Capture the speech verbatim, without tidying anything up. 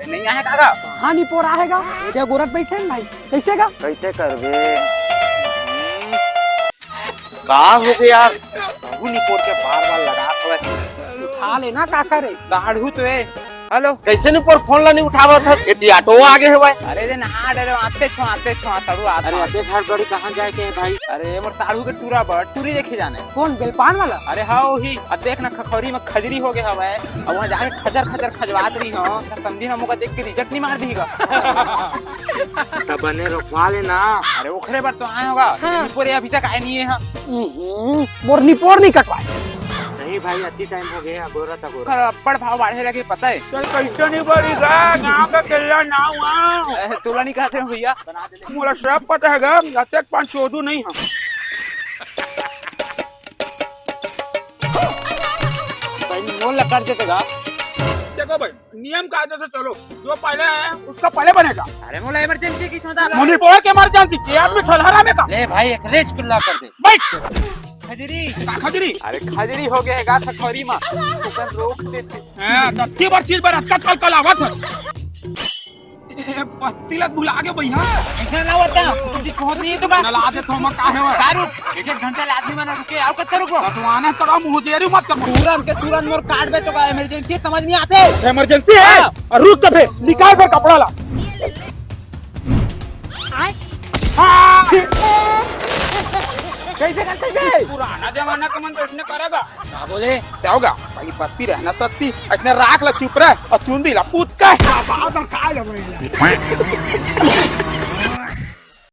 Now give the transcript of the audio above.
नहीं आहे का गा? हाँ, निपोर आहे गा। एदे गोरत बैठे हैं भाई, कैसे गा? कैसे करबे? का हो गया यार? तहू निपोर के बार बार लगात हवय। उठा लेना, का करे? काढ़ू तो ए। हेलो, कैसे निपोर फोन ला नहीं उठावत हस? एती ऑटो आगे हवय। अरे रे, नहा डरे, आते छो, आते छो, तड़ू आते। अरे, अतेक हड़बड़ी कहाँ जाए के हे भाई? अरे, मोर साढ़ू के टूरा बर, टूरी देखे जाने। कौन, बेलपान वाला? अरे हाँ, वही। अब देख ना, खखौरी में खजरी हो गए हवय। अब वहाँ जाके खजर खजर खजवात रही हो, त समझी ना, मोका देख के रिजेक्ट नहीं मार दीगा। त बने रोकवा लेना। अरे, ओखरे बर तो आए होगा। हाँ। निपोर अभी तक आए नहीं है। हम्म, मोर निपोर नहीं कटवाए। नहीं भाई, अति टाइम हो गया, अगोरा तगोरा। अरे, अब्बड़ भाव बाढ़े लगे, पता है? चल, कैसे नहीं बढ़ी गा, गाँव का किला नाव आव। ए, तोला नहीं कहते हो भैया, बना दे ले। मोला सब पता है गा, अतेक पान चोदू नहीं हम। भाई, मोल लगा देते गा। देखो भाई, नियम कायदे से चलो, जो पहले आया उसका पहले बनेगा। अरे मोला इमरजेंसी की था। मुनी बोल के इमरजेंसी के आदमी ठलहरा में का। ले भाई, एक रेस कुल्ला कर दे। बैठ। खजरी। का खजरी? अरे खजरी हो गए गा खखौरी में। ओकर रोक देते। हाँ, दत्ती बर चीज बर अटका कल कल आवत है। ए, पत्ती ला भुला के भैया। ऐसा ना होता, तुझे खोद नहीं है तो बस। नला दे तो हम काहे हो? सारू, एक एक घंटा ले आदमी मना रुके, आओ कत्ते रुको। तो आना तो मुझे रू मत कर। तुरंत के तुरंत मोर कार्ड पे तो का इमरजेंसी समझ नहीं आते। अच्छा, इमरजेंसी है? हाँ। और रुक तो फिर, निकाल फिर कपड़ा ला। हाँ। कैसे कर, कैसे? पुराना जमाना का मन तो इसने करेगा। का बोले? क्या होगा? भाई पत्ती रहना सत्ती, इसने राख ला चुप रह और चुंदी ला पूत का। बात हम खा लेबे।